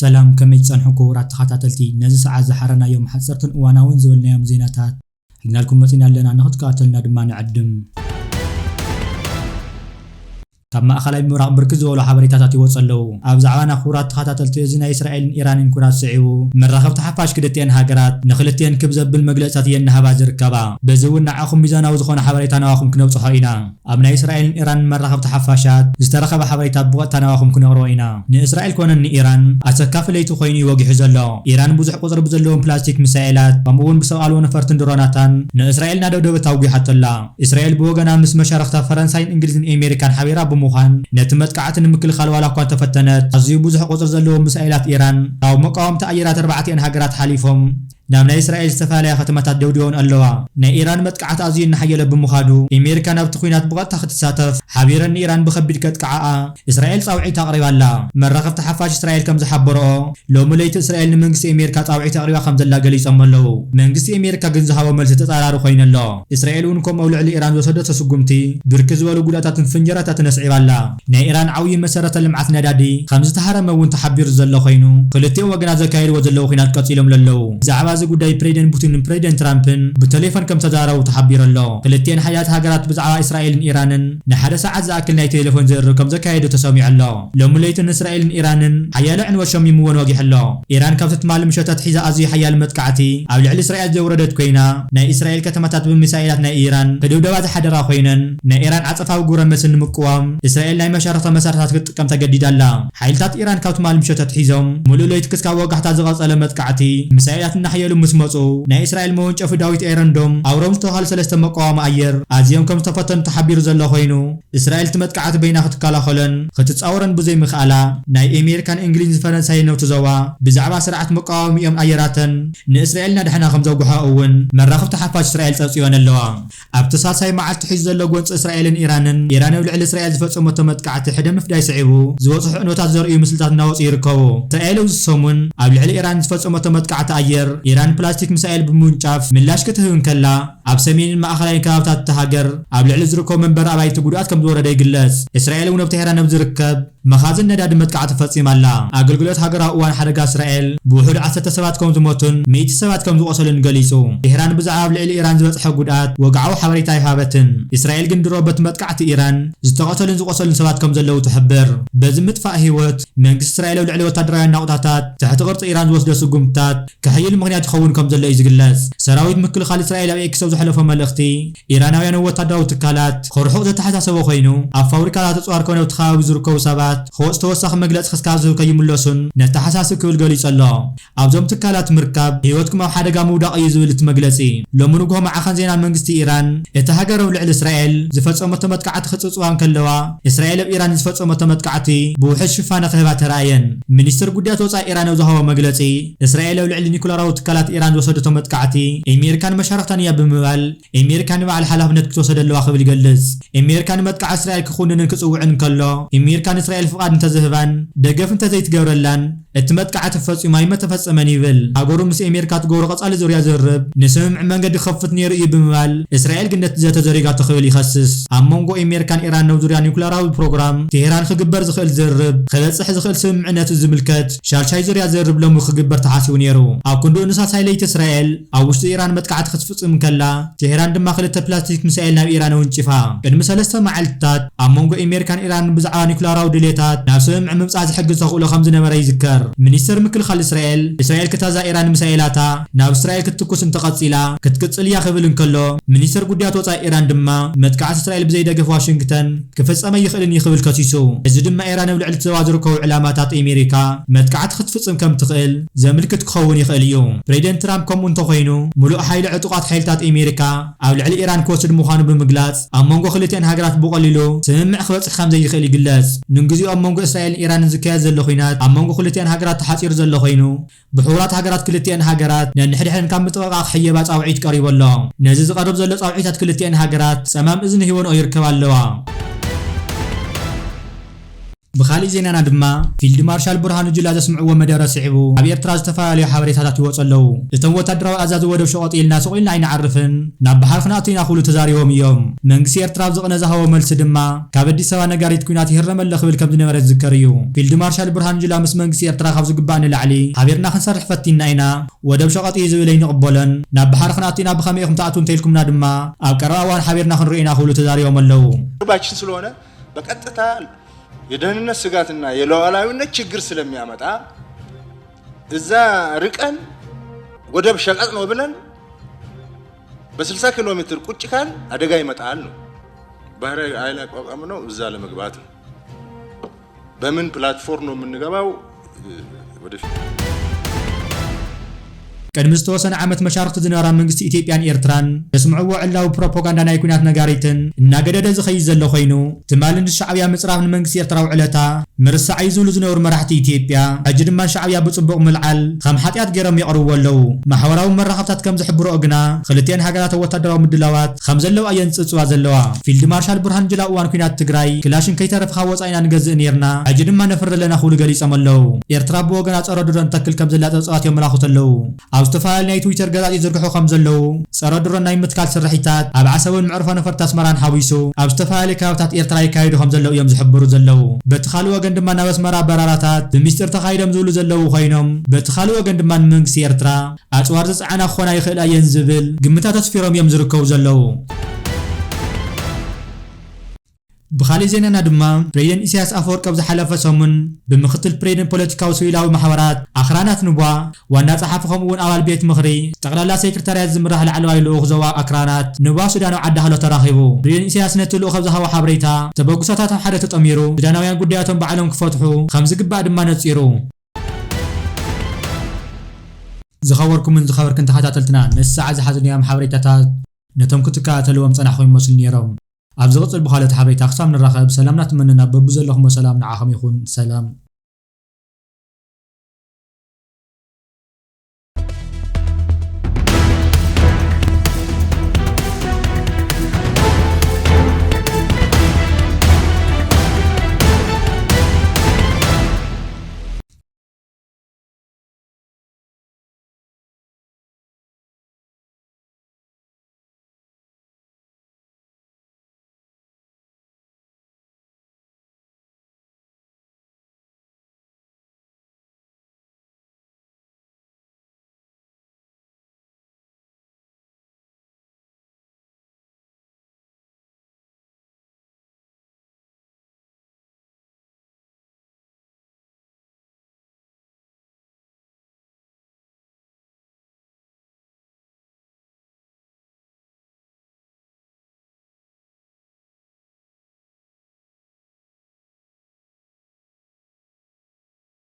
ሰላም፣ ከመይ ትጸንሑ ክቡራት ተኸታተልቲ? ነዚ ሰዓት ዝሓረናዮም ሓጸርትን እዋናውን ዝበልናዮም ዜናታት ሒዝናልኩም መጺና ኣለና፣ ንኽትከታተልና ድማ ንዕድም። ካብ ማእኸላይ ምብራቕ ብርክት ዝበሉ ሓበሬታታት ይወፁ ኣለዉ። ኣብ ዛዕባና ክቡራት ተኸታተልቲ፣ እዚ ናይ እስራኤልን ኢራንን ኩናት ስዒቡ፣ መራኸብቲ ሓፋሽ ክልቲኤን ሃገራት ንክልቲኤን ክብ ዘብል መግለፅታት እየን እናሃባ ዝርከባ። በዚ እውን ንዓኹም ሚዛናዊ ዝኾነ ሓበሬታ ናባኹም ክነብፅሖ ኢና። ኣብ ናይ እስራኤልን ኢራንን መራኸብቲ ሓፋሻት ዝተረኸበ ሓበሬታ ብቐጥታ ናባኹም ክነቕርቦ ኢና። ንእስራኤል ኮነ ንኢራን ኣሰካፊ ለይቲ ኮይኑ እዩ ወጊሑ ዘሎ። ኢራን ብዙሕ ቁፅሪ ብዘለዎም ፕላስቲክ ሚሳኤላት፣ ከምኡ እውን ብሰብ ኣልቦ ነፈርትን ድሮናታን ንእስራኤል እናደብደበት ኣውጊሓቶ ኣላ። እስራኤል ብወገና ምስ መሻርኽታ ፈረንሳይን እንግሊዝን ኣሜሪካን ሓቢራ ብምዃን ነቲ መጥቃዕቲ ንምክልኻል ዋላ እኳ እንተፈተነት፣ ኣዝዩ ብዙሕ ቁፅሪ ዘለዎም ሚሳኤላት ኢራን ካብ መቃወምቲ ኣየራት ኣርባዕቲኤን ሃገራት ሓሊፎም ናብ ናይ እስራኤል ዝተፈላለያ ከተማታት ደብዲቦን ኣለዋ። ናይ ኢራን መጥቃዕቲ ኣዝዩ እናሓየለ ብምዃዱ፣ ኣሜሪካ ናብቲ ኲናት ብቐጥታ ክትሳተፍ ሓቢረን ንኢራን ብኸቢድ ከጥቅዓኣ እስራኤል ጻውዒት ኣቕሪባ ኣላ። መራኸብቲ ሓፋሽ እስራኤል ከም ዝሓበረኦ፣ ሎሚ ለይቲ እስራኤል ንመንግስቲ ኣሜሪካ ጻውዒት ኣቕሪባ ከም ዘላ ገሊጾም ኣለዉ። መንግስቲ ኣሜሪካ ግን ዝሃቦ መልሲ ተጻራሪ ኮይኑ ኣሎ። እስራኤል እውን ከምኡ ኣብ ልዕሊ ኢራን ዝወሰደቶ ስጉምቲ ብርክት ዝበሉ ጉድኣታትን ፍንጀራታትን ኣስዒባ ኣላ። ናይ ኢራን ዓብዪ መሰረተ ልምዓት ነዳዲ ከም ዝተሃረመ እውን ተሓቢሩ ዘሎ ኮይኑ፣ ክልቲኦም ወገናት ዘካየድዎ ዘለዉ ኲናት ቀጺሎም ኣለዉ። ብዛዕባ እዚ ጉዳይ ፕሬዚደንት ፑቲንን ፕሬዚደንት ትራምፕን ብቴሌፎን ከም ዝተዛረቡ ተሓቢሩ ኣሎ። ክልቲኤን ሓያላት ሃገራት ብዛዕባ እስራኤልን ኢራንን ንሓደ ሰዓት ዝኣክል ናይ ቴሌፎን ዝርርብ ከም ዘካየዱ ተሰሚዑ ኣሎ። ሎሚ ለይቲ ንእስራኤልን ኢራንን ሓያሎ ዕንወት ሸሚምወን ወጊሑ ኣሎ። ኢራን ካብቲ ትማሊ ምሸት ኣትሒዛ ኣዝዩ ሓያል መጥቃዕቲ ኣብ ልዕሊ እስራኤል ዘውረደት ኮይና፣ ናይ እስራኤል ከተማታት ብሚሳኤላት ናይ ኢራን ክድብደባ ዝሓደራ ኮይነን፣ ናይ ኢራን ዓጸፋዊ ግብረ መልሲ ንምቅዋም እስራኤል ናይ መሻርኽታ መሳርሕታት ክትጥቀም ተገዲዳ ኣላ። ሓይልታት ኢራን ካብ ትማሊ ምሸት ኣትሒዞም ምሉእ ለይቲ ክስካብ ወጋሕታ ዝቐጸለ መጥቃዕቲ ሚሳኤላት እናሓየሉ ምስ መጹ፣ ናይ እስራኤል መወንጨፊ ዳዊት ኤረንዶም ኣውሮም ዝተባህሉ ሰለስተ መቃወሚ ኣየር ኣዝዮም ከም ዝተፈተኑ ተሓቢሩ ዘሎ ኮይኑ፣ እስራኤል እቲ መጥቃዕቲ በይና ክትከላኸሎን ክትጻወሮን ብዘይምኽኣላ፣ ናይ ኣሜሪካን እንግሊዝን ፈረንሳይን ነውቲ ዞባ ብዛዕባ ስርዓት መቃወሚኦም ኣየራተን ንእስራኤል እናድሓና ከም ዘጉሓ እውን መራኸብቲ ሓፋሽ እስራኤል ጸብጺበን ኣለዋ። ኣብቲ ሳልሳይ መዓልቲ ሒዙ ዘሎ ጎንጺ እስራኤልን ኢራንን፣ ኢራን ኣብ ልዕሊ እስራኤል ዝፈጸመቶ መጥቃዕቲ ሕደ ምፍዳይ ስዒቡ ዝበጽሑ ዕንወታት ዘርእዩ ምስልታት እናወጹ ይርከቡ። እስራኤል ኣብዚ ሰሙን ኣብ ልዕሊ ኢራን ዝፈጸመቶ መጥቃዕቲ ኣየር፣ ኢራን ፕላስቲክ ሚሳኤል ብምውንጫፍ ምላሽ ክትህብ እንከላ፣ ኣብ ሰሜንን ማእኸላይን ከባብታት እታ ሃገር ኣብ ልዕሊ ዝርከቡ መንበሪ ኣባይቲ ጉድኣት ከም ዝወረደ ይግለጽ። እስራኤል እውን ኣብ ቴህራን ኣብ ዝርከብ መኻዝን ነዳዲ መጥቃዕቲ ፈጺማ ኣላ። ኣገልግሎት ሃገራዊ እዋን ሓደጋ እስራኤል ብውሑድ ዓሰርተ ሰባት ከም ዝሞቱን ሚእቲ ሰባት ከም ዝቖሰሉን ገሊጹ። ቴህራን ብዛዕባ ኣብ ልዕሊ ኢራን ዝበጽሐ ጉድኣት ወግዓዊ ሓበሬታ ኣይሃበትን። እስራኤል ግን ድሮ በቲ መጥቃዕቲ ኢራን ዝተቐተሉን ዝቖሰሉን ሰባት ከም ዘለዉ ትሕብር። በዚ ምጥፋእ ህይወት፣ መንግስቲ እስራኤል ኣብ ልዕሊ ወታደራውያን ናቑጣታት ትሕቲ ቅርጺ ኢራን ዝወስዶ ስጉምትታት ክሕይል ምኽንያት ይኸውን ከም ዘሎ እዩ ዝግለጽ። ሰራዊት ምክልኻል እስራኤል ኣብ ኤክስ ኣብ ዘሕለፎ መልእኽቲ፣ ኢራናውያን ኣብ ወታደራዊ ትካላት ክርሑቕ ዘተሓሳሰበ ኮይኑ፣ ኣብ ፋብሪካታት ኣጽዋር ኮነ ኣብቲ ከባቢ ዝርከቡ ሰባት ክወጽ ተወሳኺ መግለጺ ክስካብ ዝህብ ከይምለሱን ነተሓሳስብ ክብል ገሊጹ ኣሎ። ኣብዞም ትካላት ምርካብ ህይወትኩም ኣብ ሓደጋ ምውዳቕ እዩ ዝብል እቲ መግለጺ። ሎሚ ንግሆ ማዕኸን ዜና መንግስቲ ኢራን፣ እታ ሃገር ኣብ ልዕሊ እስራኤል ዝፈጸመቶ መጥቃዕቲ ክጽብጽባ እንከለዋ፣ እስራኤል ኣብ ኢራን ዝፈጸመቶ መጥቃዕቲ ብውሑድ ሽፋነ ክህባ ተራእየን። ሚኒስትር ጉዳያት ወጻኢ ኢራን ኣብ ዝሃቦ መግለጺ፣ እስራኤል ኣብ ልዕሊ ኒኩለራዊ ትካላት ኢራን ዝወሰደቶ መጥቃዕቲ፣ ኣሜሪካን መሻርኽታን እያ ብምባል፣ ኣሜሪካ ንባዕላ ሓላፍነት ክትወስድ ኣለዋ ክብል ይገልጽ። ኣሜሪካ ንመጥቃዕቲ እስራኤል ክኹንንን ክጽውዕን እንከሎ፣ ኣሜሪካ ንእስራኤል ፍቓድ እንተዝህባን ደገፍ እንተዘይትገብረላን፣ እቲ መጥቃዕቲ ፈጺሙ ኣይመተፈጸመን ይብል። ሃገሩ ምስ ኣሜሪካ ትገብሮ ቀጻሊ ዙርያ ዝርርብ ንስምምዕ መንገዲ ክኸፍት ነይሩ እዩ ብምባል፣ እስራኤል ግን ነቲ ዘተ ዘሪጋቶ ክብል ይኸስስ። ኣብ መንጎ ኣሜሪካን ኢራን ናብ ዙርያ ኒውክለራዊ ፕሮግራም ቴሄራን ክግበር ዝኽእል ዝርርብ ክበጽሕ ዝኽእል ስምምዕነት ዝምልከት ሻልሻይ ዙርያ ዝርርብ ሎሚ ክግበር ተሓሲቡ ነይሩ። ኣብ ክንድኡ ንሳልሳይ ለይቲ እስራኤል ኣብ ውሽጢ ኢራን መጥቃዕቲ ክትፍጽም እንከላ፣ ቴሄራን ድማ ክልተ ፕላስቲክ ሚሳኤል ናብ ኢራን ኣወንጪፋ። ቅድሚ ሰለስተ መዓልትታት ኣብ መንጎ ኣሜሪካን ኢራንን ብዛዕባ ኒኩለራዊ ድሌታት ናብ ስምምዕ ምብጻሕ ዝሕግዝ ተኽእሎ ከም ዝነበረ ይዝከር። ሚኒስተር ምክልኻል እስራኤል፣ እስራኤል ክታዛ ኢራን ሚሳኤላታ ናብ እስራኤል ክትትኩስ እንተቐጺላ፣ ክትቅጽል እያ ክብል እንከሎ፣ ሚኒስተር ጉዳያት ወጻኢ ኢራን ድማ መጥቃዕቲ እስራኤል ብዘይደገፍ ዋሽንግተን ክፍጸም ኣይኽእልን እዩ ክብል ከሲሱ። እዚ ድማ ኢራን ኣብ ልዕሊ እቲ ዞባ ዝርከቡ ዕላማታት ኣሜሪካ መጥቃዕቲ ክትፍጽም ከም ትኽእል ዘምልክት ክኸውን ይኽእል እዩ። ፕሬዚደንት ትራምፕ ከምኡ እንተኾይኑ፣ ምሉእ ሓይሊ ዕጡቓት ሓይልታት ኣሜሪካ ኣብ ልዕሊ ኢራን ክወስድ ምዃኑ ብምግላጽ፣ ኣብ መንጎ ክልቲኣን ሃገራት ብቐሊሉ ስምምዕ ክበጽሕ ከም ዘይኽእል ይግለጽ። ንግዚኡ ኣብ መንጎ እስራኤልን ኢራንን ዝካየድ ዘሎ ኲናት ኣብ መንጎ ክልቲኣን ሃገራት ተሓጺሩ ዘሎ ኮይኑ፣ ብሕቡራት ሃገራት ክልቲኣን ሃገራት ነንሕድሕደን ካብ ምጥቕቓቕ ክሕየባ ጻውዒት ቀሪቡ ኣሎ። ነዚ ዝቐርብ ዘሎ ጻውዒታት ክልቲኣን ሃገራት ጸማም እዝኒ ሂበንኦ ይርከባ ኣለዋ። ብኻሊእ ዜናና ድማ፣ ፊልድ ማርሻል ብርሃኑ ጁላ ዘስምዕዎ መደረ ስዒቡ፣ ኣብ ኤርትራ ዝተፈላለዩ ሓበሬታታት ይወጹ ኣለዉ። እቶም ወታደራዊ ኣዛዚ፣ ወደብ ሸቐጥ ኢልና ስቕ ኢልና ኣይንዓርፍን፣ ናብ ባሕሪ ክንኣቱ ኢና ክብሉ ተዛሪቦም እዮም። መንግስቲ ኤርትራ ኣብዚ ቅነ ዝሃቦ መልሲ ድማ፣ ካብ ኣዲስ ኣበባ ነጋሪት ኲናት ይህረም ኣሎ ክብል ከም ዝነበረ ዝዝከር እዩ። ፊልድ ማርሻል ብርሃኑ ጁላ፣ ምስ መንግስቲ ኤርትራ ካብ ዝግባእ ንላዕሊ ሓቢርና ክንሰርሕ ፈቲንና ኢና፣ ወደብ ሸቐጥ እዩ ዝብል ኣይንቕበሎን፣ ናብ ባሕሪ ክንኣቱ ኢና፣ ብኸመይ ኢኹም ትኣትዉ እንተኢልኩምና ድማ፣ ኣብ ቀረባ እዋን ሓቢርና ክንርኢ ኢና ክብሉ ተዛሪቦም ኣለዉ። ቅርባችን ስለሆነ በቀጥታ የደህንነት ስጋትና የሉዓላዊነት ችግር ስለሚያመጣ እዛ ርቀን ወደብ ሸቀጥ ነው ብለን በ60 ኪሎ ሜትር ቁጭ ካል አደጋ ይመጣል ነው። ባህር ኃይል ያቋቋምነው እዛ ለመግባት ነው። በምን ፕላትፎርም ነው የምንገባው? ወደፊት ቅድሚ ዝተወሰነ ዓመት መሻርኽቲ ዝነበራ መንግስቲ ኢትዮጵያን ኤርትራን ዘስምዕዎ ዕላዊ ፕሮፓጋንዳ ናይ ኲናት ነጋሪትን እናገደደ ዝኸይድ ዘሎ ኮይኑ፣ ትማሊ ንሻዕብያ ምጽራፍ ንመንግስቲ ኤርትራ ውዕለታ ምርሳዕ እዩ ዝብሉ ዝነበሩ መራሕቲ ኢትዮጵያ፣ ሕጂ ድማ ንሻዕብያ ብጽቡቕ ምልዓል ከም ሓጢኣት ገይሮም የቕርብዎ ኣለዉ። ማሕበራዊ መራኸብታት ከም ዝሕብርኦ ግና፣ ክልቲአን ሃገራት ወታደራዊ ምድላዋት ከም ዘለዋ እየን ዝጽብጽባ ዘለዋ። ፊልድ ማርሻል ብርሃኑ ጁላ እዋን ኲናት ትግራይ ክላሽን ከይተረፈ ካብ ወጻኢና ንገዝእ ነይርና፣ ሕጂ ድማ ነፍሪ ኣለና ክብሉ ገሊጾም ኣለዉ። ኤርትራ ብወገና ጸረ ድሮን ተክል ከም ዘላ ጸብጻባት የመላኽቱ ኣለዉ። ኣብ ዝተፈላለዩ ናይ ትዊተር ገጻት ይዝርግሑ ከም ዘለዉ፣ ጸረ ድሮን ናይ ምትካል ስርሒታት ኣብ ዓሰብን መዕርፎ ነፈርቲ ኣስመራን ሓዊሱ ኣብ ዝተፈላለዩ ከባብታት ኤርትራ ይካየዱ ከም ዘለዉ እዮም ዝሕብሩ ዘለዉ። በቲ ካልእ ወገን ድማ ናብ ኣስመራ በራራታት ብሚስጥር ተኻይዶም ዝብሉ ዘለዉ ኮይኖም፣ በቲ ካልእ ወገን ድማ ንመንግስቲ ኤርትራ ኣጽዋር ዝጸዓና ክኾና ይኽእላ እየን ዝብል ግምታት ኣስፊሮም እዮም ዝርከቡ ዘለዉ። ብኻሊእ ዜናና ድማ፣ ፕሬዚደንት ኢሳያስ ኣፈወርቂ ኣብ ዝሓለፈ ሰሙን ብምክትል ፕሬዚደንት ፖለቲካዊ ሲቪላዊ ማሕበራት ኣኽራናት ኑባ ዋና ጸሓፊ ከምኡ እውን ኣባል ቤት ምኽሪ ጠቕላላ ሴክሬታርያት ዝምራሕ ላዕለዋይ ልኡኽ ዞባ ኣክራናት ኑባ ሱዳናዊ ዓዲ ሃሎ ተራኺቡ። ፕሬዚደንት ኢሳያስ ነቲ ልኡኽ ኣብ ዝሃቦ ሓበሬታ፣ ተበግሶታት ኣብ ሓደ ተጠሚሩ ሱዳናውያን ጉዳያቶም ባዕሎም ክፈትሑ ከም ዝግባእ ድማ ነጺሩ። ዝኸበርኩምን ዝኸበርክን ተኸታተልትና፣ ነዚ ሰዓት ዝሓዝናዮም ሓበሬታታት ነቶም ክትከታተልዎም ዝጸናሕኩም ይመስሉ ነይሮም። ኣብ ዝቕጽል ብኻልኦት ሓበሬታ ክሳብ ንራኸብ፣ ሰላምና ትመነና፣ በብዘለኹሞ ሰላም ንዓኹም ይኹን። ሰላም።